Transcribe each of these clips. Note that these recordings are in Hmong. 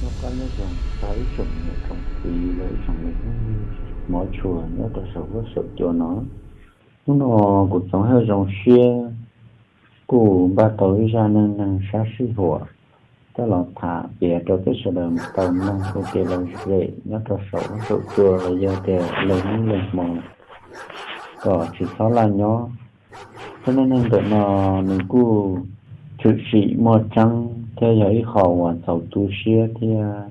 Noj qab nyob zoo tag ib tsoom niam tsoom txiv los ib tsoom me phooj ywg hmov tshua nyob rau saum huab saum cua no. Hnub no kuv txaus haj zoo siab kuj npaj tau ib zaj neej neeg sab sij huam coj los tham piav rau peb sawv daws tau mloog ua kev lom zem nyob rau saum huab saum cua los yog tias lawv hnub lawv hmo kom tsis txhob laj nyob. Zaj neej neeg ntawm no nws kuj tshwm sim muaj tseeb thiab yog ib qho uas txaus tu siab thiab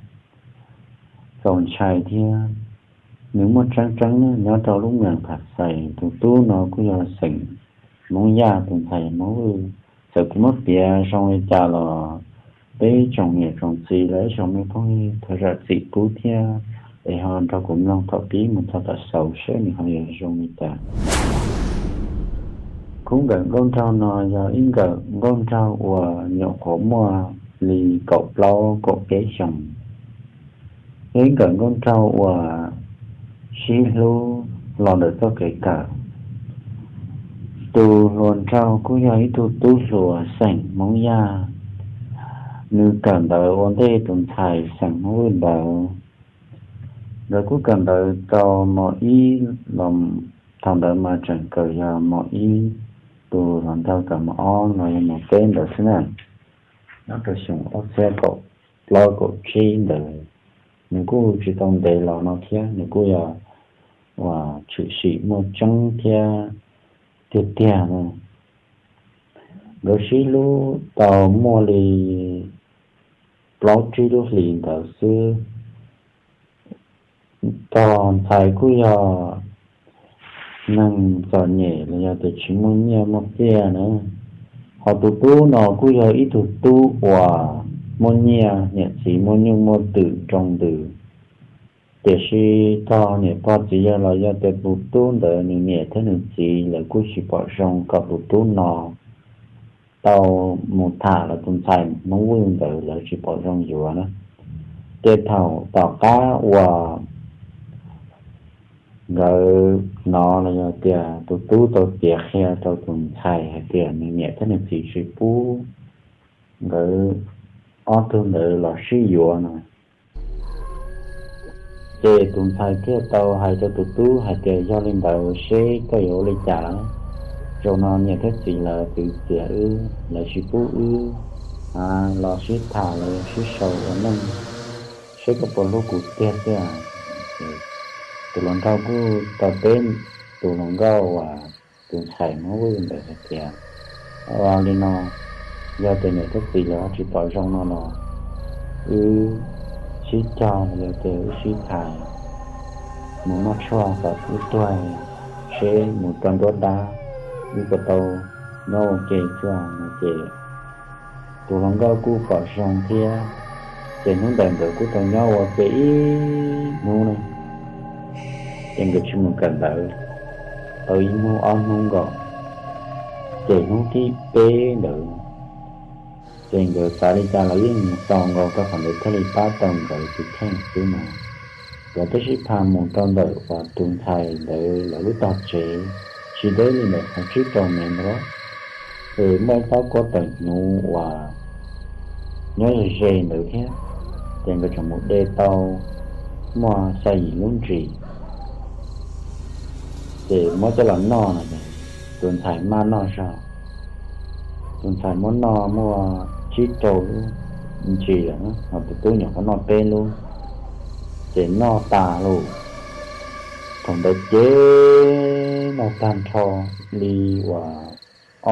txaus ntshai thiab. Nws muaj tseeb tseeb nyob rau lub moos Phas Xais. Tus tub no kuj yog xeem Hmoob Yaj, tus ntxhais Hmoob Vwj. Txawm kuv muab piav zoo li cas los peb tsoom niam tsoom txiv los ib tsoom me phooj ywg thov zam txim pub thiab es ho nrog kuv mloog thaum pib mus txog tom xaus seb nws ho yuav zoo li cas. Khub nkawm nkauj nraug no yog ib nkawm nkauj nraug uas nyuam qhuav muaj li kaum plaub kaum peb xyoos. Yog ib nkawm nkauj nraug uas sib hlub los ntawm txoj kev kawm. Tus hluas nraug kuj yog ib tug tub hluas xeem Hmoob Yaj, nws kawm ntawv ua ntej tus ntxhais xeem Hmoob Vwj ntawd. Nkawd kuj kawm ntawv tau mos ib los, thaum ntawd mas tseem kawm yog mos ib, tus hluas nraug kawm mos ob los yog mos peb ntawd xwb na, nyob rau xyoo ob txhiab kaum plaub kaum tsib ntawd. Nws kuj tsis tau ntev los no thiab, nws kuj yog uas tshwm sim muaj tseeb thiab tiag tiag no. Nkawd sib hlub tau muaj li plaub tsib lub hlis ntawd xwb. Tus ntxhais kuj yog neeg txom nyem los yog tias tsis muaj nyiaj muaj txiaj na, ho tus tub no kuj yog ib tug tub uas muaj nyiaj, niam txiv muaj nyuj muaj twm nroo ntws. Tiam sis tog niam pog txiv yawg los yog tias tus tub ntawd nws niam thiab nws txiv lawv kuj tsis pom zoo kom tus tub no tau mus tham los tus ntxhais Hmoob Vwj ntawd lawv tsis pom zoo yuav na. Ces thaum tom qab uas nkawd hnov los yog tias tus tub tau piav qhia rau tus ntxhais hais tias nws niam thiab nws txiv tsis pub nkawd ob tug ntawd los sib yuav no, ces tus ntxhais thiaj tau hais rau tus tub hais tias yog li ntawd seb koj yuav ua li cas lawm. Zaum no niam thiab txiv lawv twv txiav wb, lawv tsis pub wb los sib tham los yog sib sau ua neej, seb koj puas hlub kuv tiag tiag. Tus hluas nraug kuj tau teb tus hluas nkauj uas tus ntxhais Hmoob Vwj ntawd hais tias, ua li no, yog tias niam thiab txiv lawv tsis pom zoo no los wb sib cog los yog tias wb sib tham mus noj tshuaj kom wb tuag, seb mus rau nruab dab wb puas tau nyob ua ke xwb no ces tus hluas nkauj kuj pom zoo thiab. Ces hnub ntawd nkawd kuj tau nyob ua ke ib hnub na, ces nkawd tsis mus kawm ntawv tau ib hnub ob hnub nkaus, ces hnub thib peb ntawd ces nkawd xav li cas los yeej mus tau nkaus rau qhov ntawd thiaj li pab tau nkawd tus kheej xwb no. Nkawd thiaj sib tham mus rau ntawm uas tus ntxhais ntawd lawv lub tog tsev, tsis deb li ntawm qhov tsib rau mev ntawd, es muaj ib pob kua tawm hnyuv uas nyob ze ze ntawd thiab, ces nkawd tseem mus de tau muaj xya yim lub ntsis, ces muab coj los noj no ces tus ntxhais maj noj zog. Tus ntxhais muab noj muaj tsib rau lub ntsis lawm, ho tus tub nyuam qhuav noj peb lub, ces noj tas lauj. Thaum ntawd ces noj tag nrho li uas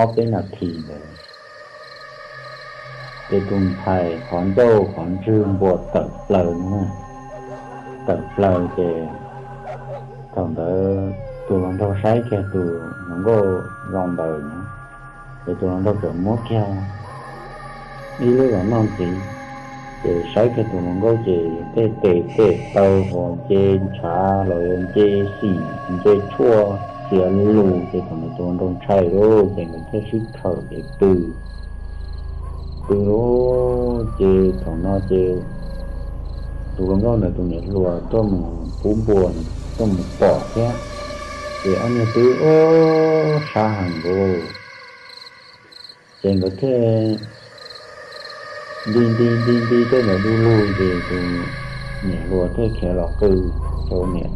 ob peb nas this ntawd, ces tus ntxhais qhov ncauj qhov ntswg npua tawm plaws no, tawm plaws ces thaum ntawd tus hluas nraug saib kiag tus hluas nkauj zoo ntawd no, ces tus hluas nraug txawm muab kiag ib lub los noj ntxiv. Ces saib kiag tus hluas nkauj ces tej tes tej taw ho nce ntshav los nce xim nce tshuaj xiav lus, ces thaum ntawd tus hluas nraug ntshai lauj, ces nkawd thiaj sib khawm ces pw, pw lauj. Ces thaum no ces tus hluas nkauj ntawd tus niam hluas tuaj mus pub npua, tuaj mus pom thiab, ces ob niag twb ua sab heev lauj. Ces nkawd thiaj nti nti nti nti tej ntawd du lug ces tus niam hluas thiaj khiav los qw rau niam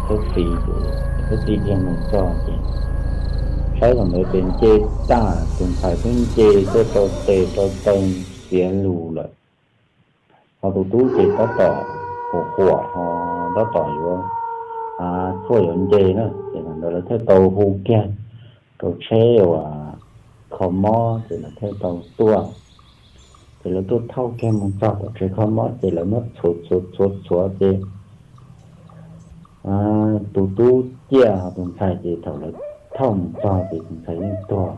thiab txiv ces niam thiab txiv dhia mus txog ces saib thaum ntawd ces nce tag, tus ntxhais twb nce tuaj rau tes rau taw xiav lus lawm. Ho tus tub ces tab tom huam huam ho tab tom yuav, a, tshuaj yuav nce na, ces thaum ntawd lawv thiaj tau hu kiag rau tsheb uas kho mob ces lawv thiaj tau tuaj. Ces lawv tuaj thauj kiag mus txog tom tsev kho mob ces lawv muab txhuav txhuav txhuav txhuav ces tus tub ciaj ho tus ntxhais ces thaum lawv thauj mus txog ces tus ntxhais yeej tuag,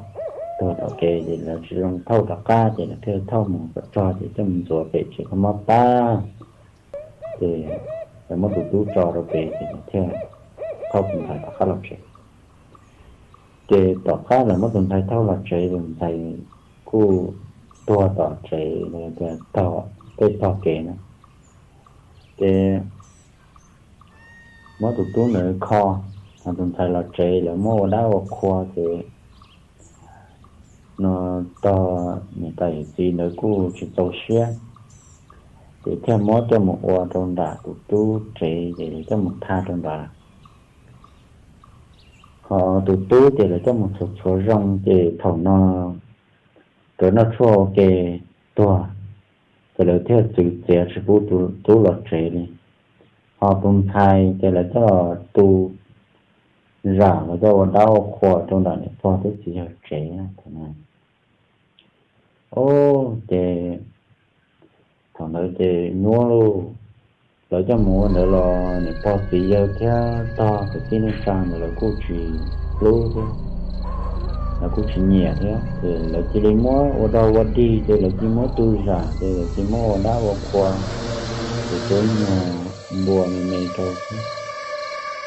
tuag tom kev ces lawv tsis zoo thauj rov qab ces lawv thiaj thauj mus kom txog ces thiaj mus ntxuav pem tsev kho mob tag. Ces lawv muab tus tub tso rau pem ces lawv thiaj thauj tus ntxhais rov qab los tsev. Ces tom qab lawv muab tus ntxhais thauj los tsev, tus ntxhais kuj tuag tom tsev, tias tog tej tog kev na. Ces muab tus tub ntawd kho, ho tus ntxhais los tsev lawv muab ua dab ua qhua ces no tog niam tais yawm txiv ntawd kuj tsis txaus siab, ces thiaj muab coj mus ua rau nram tus tub tsev ces lawv coj mus tha rau ntawd. Ho tus tub ces lawv coj mus txhuav txhuav zoo ces thaum no nkawd noj tshuaj ua ke tuag, ces lawv thiaj txwv txiav tsis pub tus tub los tsev li. Ho tus ntxhais ces lawv coj los tu zam, lawv coj ua dab ua qhua rau nram niam pog thiab txiv yawg tsev. Ov, ces thaum ntawd ces nyuaj lauj, lawv coj mus ua ntawd los niam pog txiv yawg thiab tog kwv tij neej tsa ntawd lawv kuj tsis hlub thiab, lawv kuj tsis nyiam thiab, ces lawv cia li muab ua dog ua dig, ces lawv cia li muab tu zam, ces lawv cia li muab ua dab ua qhua, ces tua ib nyuag npua me me rau xwb.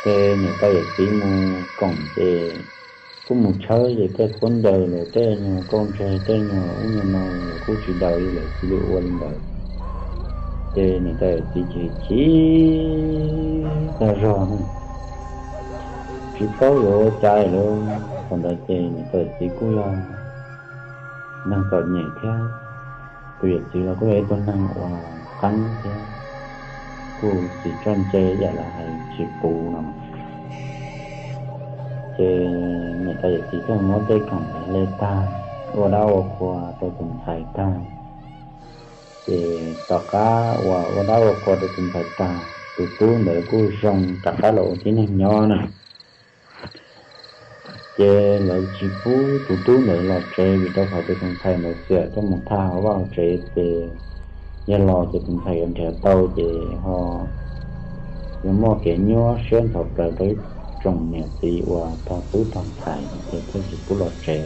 Ces niam tais yawm txiv mus koom ces kuj mus tshawb ces tej khaub ncaws los tej nyuag kauj ntseg tej nyuag ub nyuag no los kuj tsis daws li, lawv cia li ua li ntawd. Ces niam tais yawm txiv chim chim tag zog na, tsis paub yuav ua cas lawm. Thaum ntawd ces niam tais yawm txiv kuj yog neeg txom nyem thiab, tus yawm txiv los kuj yog ib tug neeg uas qeeb thiab, kuj tsis txawj ntse ib yam li hais tsis puv no. Ces niam tais yawm txiv thiaj muab tej khoom hle tag, ua dab ua qhua rau tus ntxhais tag. Ces tom qab uas ua dab ua qhua rau tus ntxhais tag, tus tub ntawd kuj zoo rov qab los ua tib neeg nyob na. Ces lawv tsis pub tus tub ntawd los tsev vim rau qhov tias tus ntxhais ntawd xiam coj mus thaj hauv vaj hauv tsev ces yog los ces tus ntxhais yuav nrhiav tau ces ho yuav muaj kev nyuaj siab ntxhov plaws rau ib tsoom niam txiv uas tog tub tog ntxhais no ces thiaj tsis pub los tsev.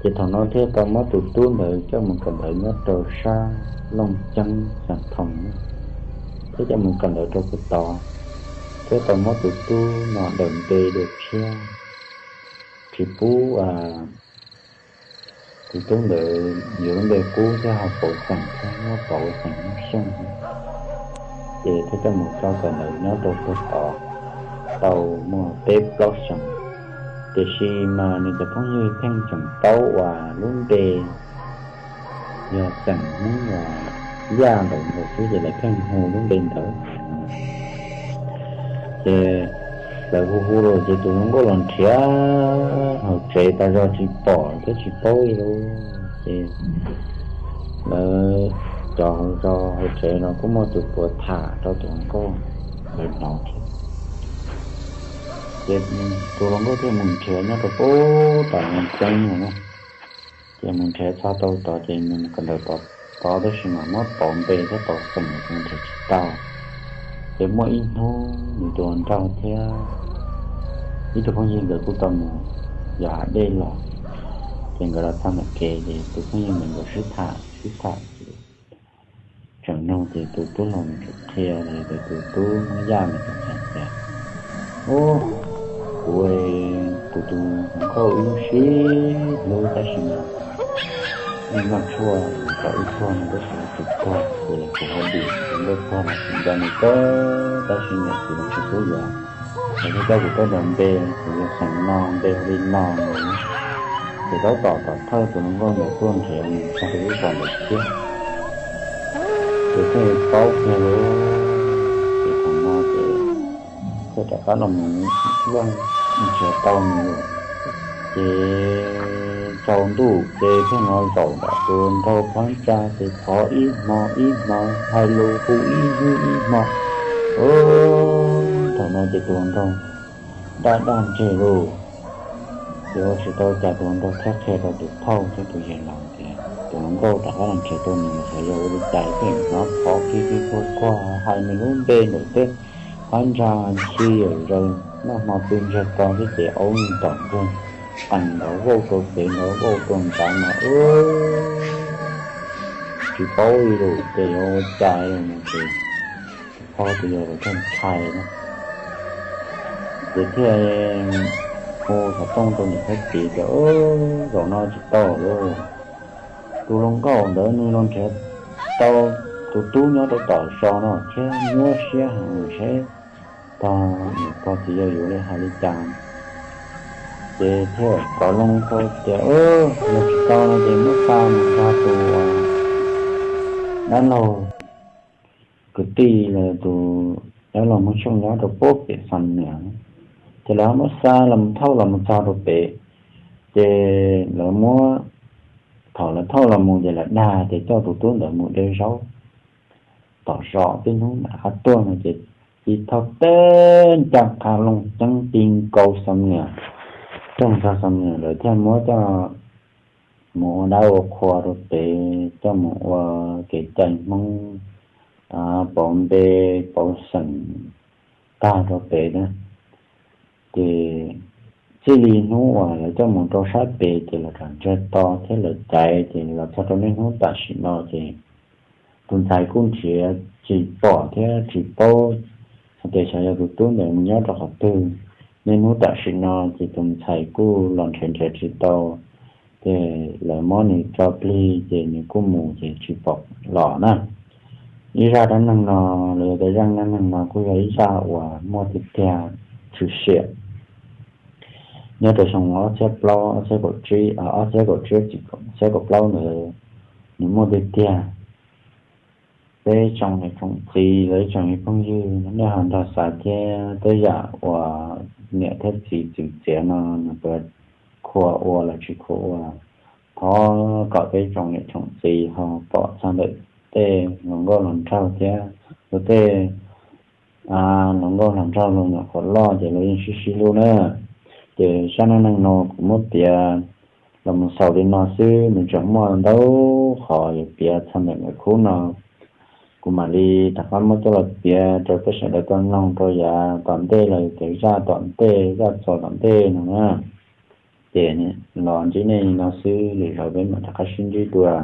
Ces thaum no thiaj tau muab tus tub ntawd coj mus kawm ntawv nyob rau sab Looj Ceeb xeev Thoo, thiab coj mus kawm ntawv rau puag tod, thiab tau muab tus tub no daws npe dua tshiab, tsis pub tus tub ntawd yuav lub npe qub thiab ho pauv xeem thiab muab pauv xeem Hmoob Xyooj. Ces thiaj coj mus tso kawm ntawv nyob rau puag tod tau muaj peb plaub xyoos. Tiam sis mas nws cov phooj ywg pheej tseem paub uas lub npe yog xeem Hmoob uas Yaj ntawd ntawd xwb ces lawv pheej hu lub npe ntawd. Ces lawv hu hu los ces tus hluas nkauj los nrhiav hauv tsev tas zog tsis pom thiab tsis paub li lauj. Ces lawv cov hauv zos hauv tsev no kuj muaj tus puav tham rau tus hluas nkauj, lawv hnov thiab. Ces tus hluas nkauj thiaj mus nrhiav nyob rau puag tom Looj Ceeb no na. Ces mus nrhiav txog tau tod ces nws mus kawm ntawv tod, tab sis mas muab pauv npe thiab pauv xeem los nrhiav tsis tau. Ces muaj ib hnub nws tus hluas nraug thiab ib tug phooj ywg nkawd kuj tau mus yos hav dej los. Ces nkawd los txog ntawm kev ces tus phooj ywg nkawd nkawd sib tham sib tham ces tseem nug ces tus tub hluas ntawd tseem qhia tias tus tub Hmoob Yaj ntawd tseem hais tias, Ub, kuv, kuv tus hluas nkauj wb sib hlub tab sis mas wb noj tshuaj kom wb tuag no tab sis kuv tuag ces kuv ho dim kuv npej tuag los kuv nco nws kawg tab sis niam txiv los tsis pub yuav, lawv thiaj coj kuv tuaj nrhiav npe, kuv yog xeem no npe hu li no no. Ces tab tom tom thawj tus hluas nkauj ntawd tuaj nrhiav nws txog rau lub zos ntawd thiab, ces thiaj paub kiag lawm. Ces thaum no ces thiaj rov qab los mus luaj nrhiav tau nws lawm. Ces tsaus ntuj ces thiaj hnov zaum nram tus hluas nraug phab ntsa ces phov ib hmo ib hmo, hais lus hu ib hnub ib hmo. Thaum no ces tus hluas nraug daj daj ntseg lauj. Ces ua tsis tau cas, tus hluas nraug thiaj qhia rau tus phauj thiab tus yawg laus tias tus hluas nkauj rov qab los nrhiav tau nws, xyov yog ua li cas thiaj hnov phov kiv kiv kuag kuag hais nws lub npe ntawm tej phab ntsa ntxhi zaws noj hmo pw ntsiag to thiab ces aub ntom nkuag qees nrov vauj rau pem nrov vauj rau nrad no. Tsis paub li lawm ces yuav ua cas li no ces tus phauj tus yawg laus thiaj ntshai na. Ces thiaj hu xov tooj rau niam thiab txiv tias, Zaum no tsis tau lauj, tus hluas nkauj ntawd nws los nrhiav tau tus tub nyob rau tom zos no thiab nyuaj siab heev, seb tog niam pog txiv yawg yuav li hais li cas. Ces thiaj rov loo rau tias, Yog tsis tau no ces muab xa mus nrog tus dab laug kwv tij los tus dab laug Hmoob Xyooj nyob rau pem Xam Nuas. Ces lawv muab xa los mus thauj los mus txog rau pem, ces lawv muab, thaum lawv thauj los mus ces lawv dag tias coj tus tub ntawd mus de zaub tom zos, tej hnub mam rov qab tuaj no ces cia li thauj teb ncaj qha loo ceeb ti nkaus Xam Nuas, coj mus txog Xam Nuas lawv thiaj muab coj mus ua dab ua qhua rau pem, coj mus ua kev cai Hmoob, pauv npe pauv xeem tag rau pem na. Ces txij li hnub uas lawv coj mus rau sab pem ces lawv rov ntsiag to thiab lawv caiv, ces los txog rau niaj hnub tam sim no ces tus ntxhais kuj nrhiav tsis pom thiab tsis paub hais tias xyov yog tus tub ntawd mus nyob rau qhov twg. Niaj hnub tam sim no ces tus ntxhais kuj los nrhiav nrhiav tsis tau, ces lawv muab nws tso plig ces nws kuj mus ces tsis pom los na. Ib zaj dab neeg no, los yog tias zaj dab neeg no kuj yog ib zaj uas muaj tiag tiag tshwm sim nyob rau xyoo ob txhiab plaub, ob txhiab kaum tsib, ob txhiab kaum tsib, txhiab kaum plaub ntawd, nws muaj tiag tiag. Peb tsoom niam tsoom txiv los ib tsoom phooj ywg nej ho nrog xav thiab, tej yam uas niam thiab txiv txwv txiav no nws puas khuam ua los tsis khuam ua, thov kom peb tsoom niam tsoom txiv ho pom txog ntawm tej hluas nkauj hluas nraug thiab, luag tej hluas nkauj hluas nraug los nyuam qhuav loj ces luag yeej sib sib hlub na. Ces zaj dab neeg no kuv muab piav los mus xaus li no xwb, nws tseem muaj ntau qhov yuav piav txog ntawm ntawm khub no. Kuv mam li rov qab muab coj los piav rau peb sawv daws tau mloog rau yav tom ntej los yog tias zaj tom ntej, zaj txuas tom ntej no na. Ces los ntsib nej li no xwb, lwm zaus peb mam rov qab sib ntsib dua.